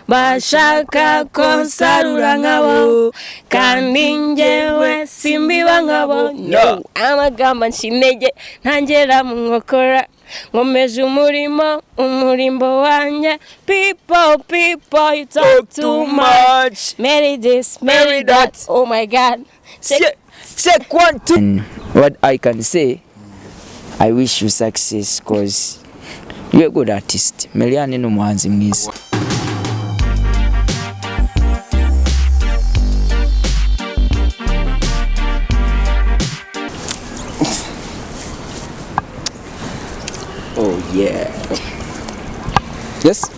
Bashaka ko nsarura nkabo, kandi njyewe simbiba nkabo. No, amagambo anca intege ntangera mu nkokora. Nkomeje umurimo, umurimbo wanjye. People, people, you talk too much. Mary this, Mary that, oh my God. Check, check, one, two. And what I can say, I wish you success 'cause you're a good artist. Meliane ni umuhanzi mwiza. Oh yeah. Yes,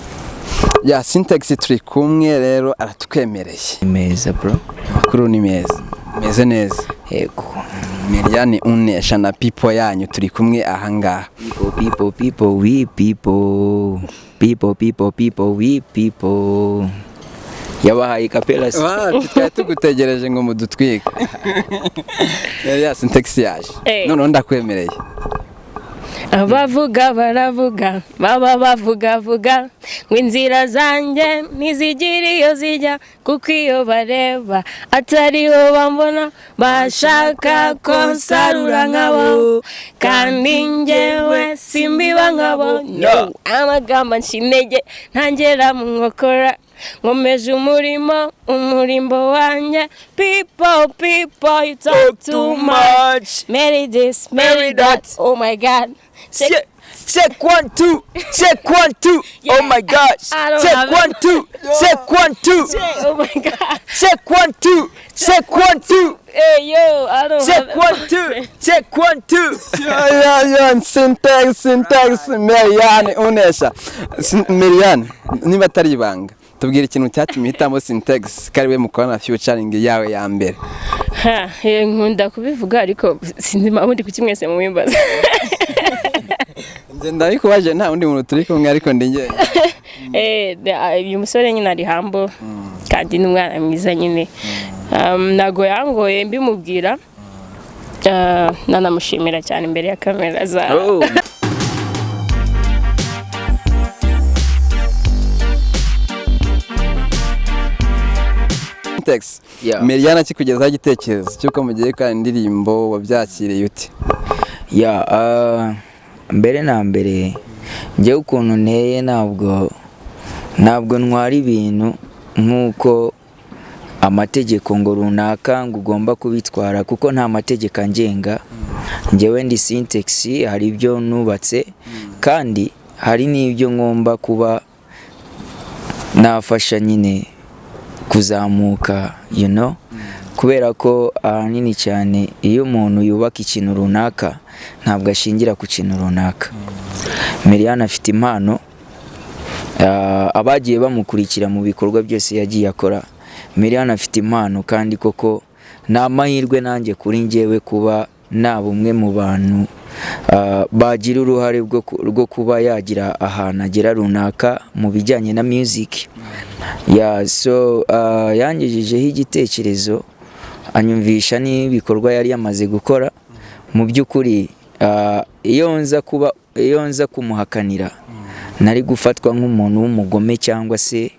ya Sintex turi kumwe rero, aratwemereye. Meza, bro. Amakuru ni meza, meze neza. Yego. Meliane unesha na people yanyu turi kumwe ahangaha. People, people, people, we people. People, people, people, we people. Yabahaye kapela se? Wapi, twari tugutegereje ngo mudutwike. Ya Sintex yaje. Eh. Noneho ndakwemereye. Abavuga baravuga, baba bavugavuga ngo inzira zanjye ntizigira iyo zijya, kuko iyo bareba atariho bambona. Bashaka ko nsarura nkabo, kandi njyewe simbiba nkabo. No, amagambo anca intege ntangera mu nkokora. Nkomeje umurimo, umurimbo wanjye. People, people, you talk too much. Mary this, Mary that, oh my God. Check, check, one, two. Check, one, two. Oh my gosh. I don't Check, have it. one, two. Check, one, two. Oh my God. Check, one, two. Check, one, two. Hey yo, I don't Check, have one, two. Check, one, two. Ya ya, Sintex, Sintex, Meliane unesha. Meliane, niba atari ibanga, tubwira ikintu cyatumye uhitamo Sintex ko ari we mukorana featuring yawe ya mbere. Ha, nkunda kubivuga, ariko sinzi impamvu ndi kuki mwese mubimbaza. Njye ndabikubaje, nta wundi muntu turi kumwe, ariko ndi njye. Uyu musore nyine ari humble kandi ni umwana mwiza nyine. Ntago yangoye mbimubwira. Nanamushimira cyane imbere ya kamera za Oh. Sintex. Yeah. Meliane akikugezaho igitekerezo cy'uko mugiye gukora indirimbo, wabyakiriye ute? Ya, mbere na mbere njyewe ukuntu nteye, ntabwo ntwara ibintu nk'uko amategeko ngo runaka ngo ugomba kubitwara, kuko nta mategeko angenga. Njyewe ndi Sintex, hari ibyo nubatse kandi hari n'ibyo ngomba kuba nafasha nyine kuzamuka, kubera ko ahanini cyane iyo umuntu yubaka ikintu runaka ntabwo ashingira ku kintu runaka. Meliane afite impano, abagiye bamukurikira mu bikorwa byose yagiye akora. Meliane afite impano kandi koko ni amahirwe nanjye kuri njyewe kuba naba umwe mu bantu bagira uruhare rwo kuba yagira ahantu agera runaka mu bijyanye na music. Yeah, so yangejejeho igitekerezo, anyumvisha n'ibikorwa yari yamaze gukora. Mu by'ukuri iyo nza kumuhakanira nari gufatwa nk'umuntu w'umugome cyangwa se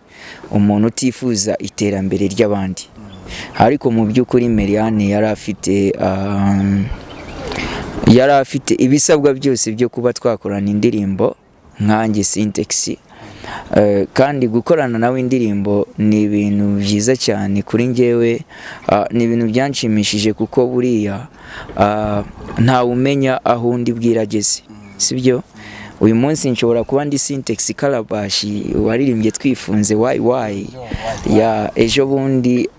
umuntu utifuza iterambere ry'abandi, ariko mu by'ukuri Meliane yari afite ibisabwa byose byo kuba twakorana indirimbo nkanjye Sintex. Kandi gukorana nawe indirimbo ni ibintu byiza cyane kuri njyewe, ni ibintu byanshimishije kuko buriya ntawe umenya aho undi bwira ageze, sibyo? Uyu munsi nshobora kuba ndi Sintex Kalabashi waririmbye "Twifunze wayi wayi", ya ejo bundi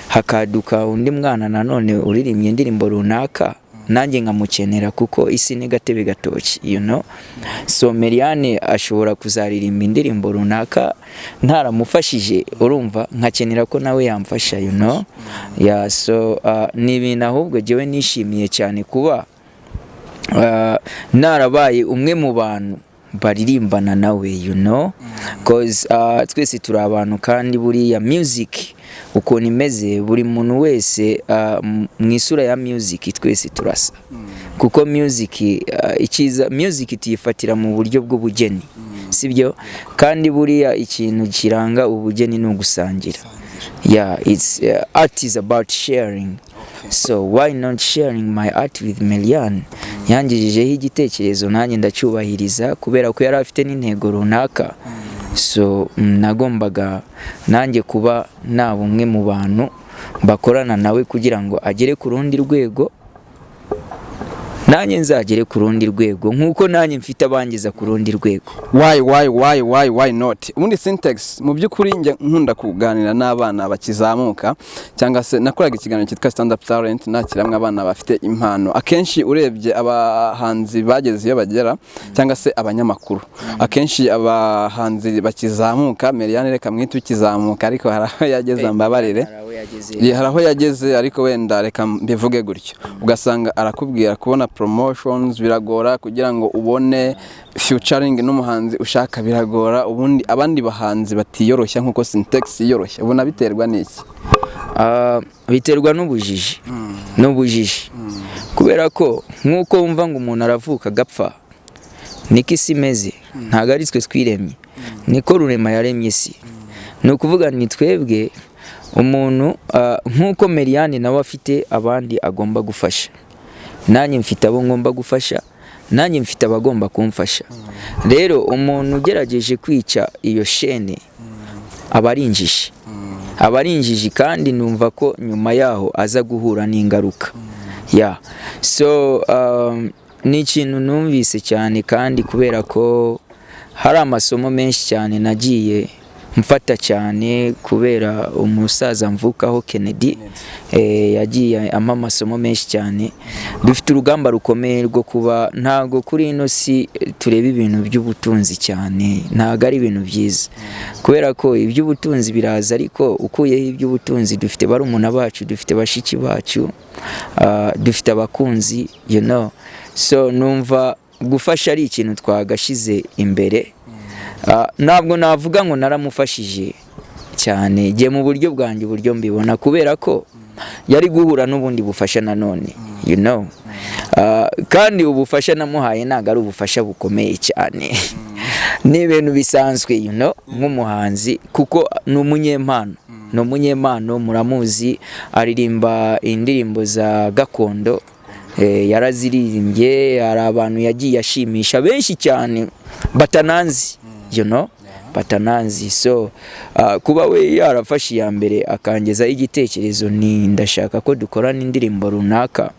hakaduka undi mwana nanone uririmbye indirimbo runaka, nanjye nkamukenera, kuko isi ni gatebe gatoki. So Meliane ashobora kuzaririmba indirimbo runaka ntaramufashije, urumva nkakenera ko nawe yamfasha. Yeah, so ni ibintu ahubwo jyewe nishimiye cyane kuba narabaye umwe mu bantu baririmbana nawe, 'cause twese turi abantu, kandi buriya music ukuntu imeze, buri muntu wese mu isura ya music twese turasa, kuko music, icyiza music tuyifatira mu buryo bw'ubugeni. Sibyo? Kandi buriya ikintu kiranga ubugeni ni ugusangira. Yeah, it's art is about sharing, so why not sharing my art with Melian? Yangejejeho igitekerezo, nanjye ndacyubahiriza, kubera ko yari afite n'intego runaka. So nagombaga nanjye kuba naba umwe mu bantu bakorana nawe kugira ngo agere ku rundi rwego, nanjye nzagere ku rundi rwego, nk'uko nanjye mfite abangeza ku rundi rwego. Why, why, why, why, why not? Ubundi Sintex, mu by'ukuri njya nkunda kuganira n'abana bakizamuka, cyangwa se nakoraga ikiganiro cyitwa Stand Up Talent, nakiramwe abana bafite impano. Akenshi urebye abahanzi bageze iyo bagera, cyangwa se abanyamakuru, akenshi abahanzi bakizamuka, Meliane reka mwite ukizamuka, ariko hari aho yageze, mbabarire. Yeah, hari aho yageze, ariko wenda reka mbivuge gutyo. Ugasanga arakubwira kubona promotions biragora, kugira ngo ubone featuring n'umuhanzi ushaka biragora. Ubundi abandi bahanzi batiyoroshya nk'uko Sintex yiyoroshya, ubona biterwa n'iki? Ah, biterwa n'ubujiji, kubera ko nk'uko wumva ngo umuntu aravuka agapfa, niko isi imeze. Ntabwo ari twe twiremye, niko Rurema yaremye isi. Ni ukuvuga ni twebwe umuntu, nk'uko Meliane nawe afite abandi agomba gufasha, nanjye mfite abo ngomba gufasha, nanjye mfite abagomba kumfasha. Rero umuntu ugerageje kwica iyo shene aba ari injiji, aba ari injiji, kandi numva ko nyuma yaho aza guhura n'ingaruka. Yeah, so ni ikintu numvise cyane, kandi kubera ko hari amasomo menshi cyane nagiye mfata cyane kubera umusaza mvukaho Kennedy, yagiye ampa amasomo menshi cyane. Dufite urugamba rukomeye rwo kuba, ntago kuri ino si tureba ibintu by'ubutunzi cyane, ntago ari ibintu byiza, kubera ko iby'ubutunzi biraza, ariko ukuyeho iby'ubutunzi dufite barumuna bacu, dufite bashiki bacu, dufite abakunzi. So numva gufasha ari ikintu twagashize imbere. Ntabwo navuga ngo naramufashije cyane jye mu buryo bwanjye, uburyo mbibona, kubera ko yari guhura n'ubundi bufasha nanone. Kandi ubufasha namuhaye ntabwo ari ubufasha bukomeye cyane, ni ibintu bisanzwe nk'umuhanzi, kuko ni umunyempano, ni umunyempano, muramuzi, aririmba indirimbo za gakondo, yaraziririmbye. Hari abantu yagiye ashimisha benshi cyane batananzi, batananzi. So kuba we yarafashe iya mbere akangezaho igitekerezo, ni ndashaka ko dukorana indirimbo runaka,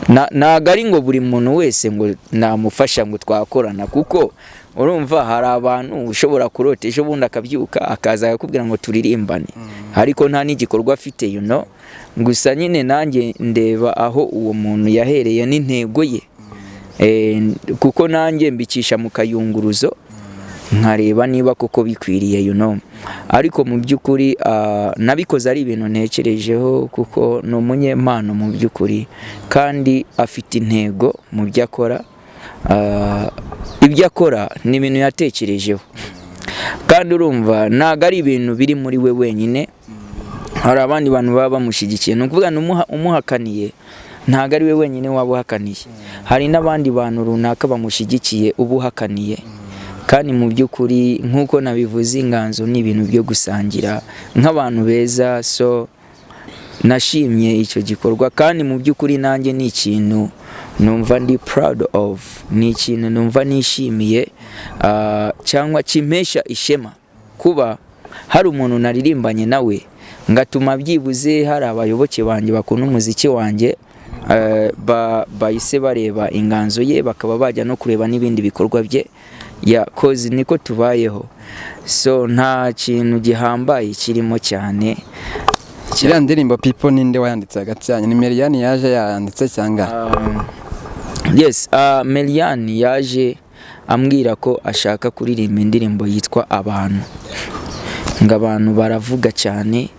ntago ari ngo buri muntu wese ngo namufasha ngo twakorana, kuko urumva hari abantu ushobora kurota ejo bundi akabyuka akaza akakubwira ngo turirimbane, ariko nta n'igikorwa afite. Gusa nyine nanjye ndeba aho uwo muntu yahereye n'intego ye, kuko nanjye mbikisha mu kayunguruzo nkareba niba koko bikwiriye. Ariko mu by'ukuri nabikoze ari ibintu ntekerejeho, kuko ni umunyempano mu by'ukuri, kandi afite intego mu byo akora. Ibyo akora ni ibintu yatekerejeho, kandi urumva ntabwo ari ibintu biri muri we wenyine, hari abandi bantu baba bamushyigikiye. Ni ukuvuga umuhakaniye ntabwo ari we wenyine waba uhakaniye, hari n'abandi bantu runaka bamushyigikiye uba uhakaniye. Kandi mu by'ukuri nk'uko nabivuze, inganzo ni ibintu byo gusangira nk'abantu beza. So nashimye icyo gikorwa, kandi mu by'ukuri nanjye ni ikintu numva ndi proud of, ni ikintu numva nishimiye, cyangwa kimpesha ishema kuba hari umuntu naririmbanye nawe ngatuma byibuze hari abayoboke banjye bakunda umuziki wanjye, bahise bareba inganzo ye, bakaba bajya no kureba n'ibindi bikorwa bye yakoze. Niko tubayeho, so nta kintu gihambaye kirimo cyane. Iriya ndirimbo People ninde wayanditse hagati yanyu? Ni Meliane yaje yayanditse cyangwa? Yes, Meliane yaje ambwira ko ashaka kuririmba indirimbo yitwa Abantu, ngo abantu baravuga cyane,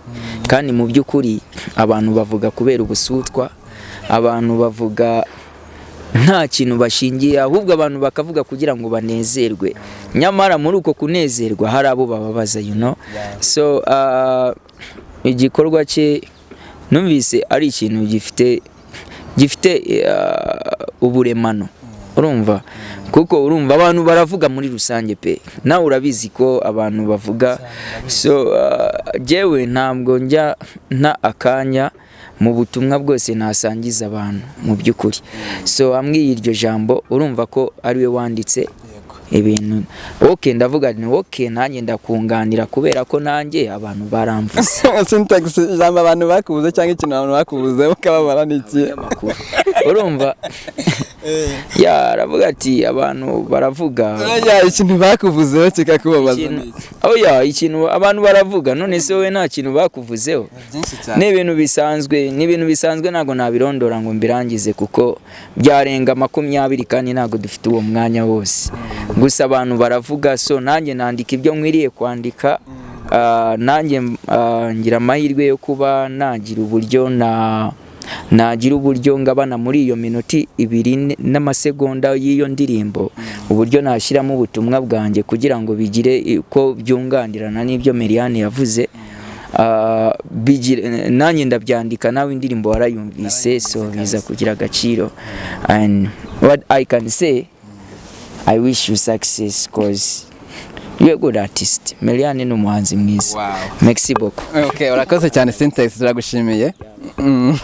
kandi mu by'ukuri abantu bavuga kubera ubusutwa, abantu bavuga nta kintu bashingiye, ahubwo abantu bakavuga kugira ngo banezerwe, nyamara muri uko kunezerwa hari abo bababaza. So igikorwa cye numvise ari ikintu gifite uburemano, urumva, Kuko urumva abantu baravuga muri rusange pe, nawe urabizi ko abantu bavuga. So jyewe ntabwo njya nta akanya mu butumwa bwose nasangiza abantu mu by'ukuri. So ambwiye iryo jambo, urumva ko ariwe wanditse ibintu. Ok, ndavuga nti ok, nanjye ndakunganira kubera ko nanjye abantu baramvuze. Sintex, ijambo abantu bakubuze cyangwa ikintu abantu bakubuze ukababara ni iki? Urumva ya aravuga ati abantu baravuga. Oya, ikintu bakuvuzeho kikakubabaza ni iki? Oya, ikintu abantu baravuga, none se wowe nta kintu bakuvuzeho? Byinshi. Ni ibintu bisanzwe, ni ibintu bisanzwe, ntabwo nabirondora ngo mbirangize kuko byarenga 20 kandi ntabwo dufite uwo mwanya wose. Gusa abantu baravuga, so nanjye nandika ibyo nkwiriye kwandika. Nanjye ngira amahirwe yo kuba nagira uburyo na nagira uburyo ngabana muri iyo minota 2 n'amasegonda y'iyo ndirimbo, uburyo nashyiramo ubutumwa bwanjye kugira ngo bigire ko byunganirana n'ibyo Meriane yavuze. Nanjye ndabyandika, nawe indirimbo warayumvise, so biza kugira agaciro. And what I can say, I wish you success 'cause you're a good artist. Meriane ni umuhanzi mwiza. Merci beaucoup. Okay, urakoze cyane Sintex, turagushimiye.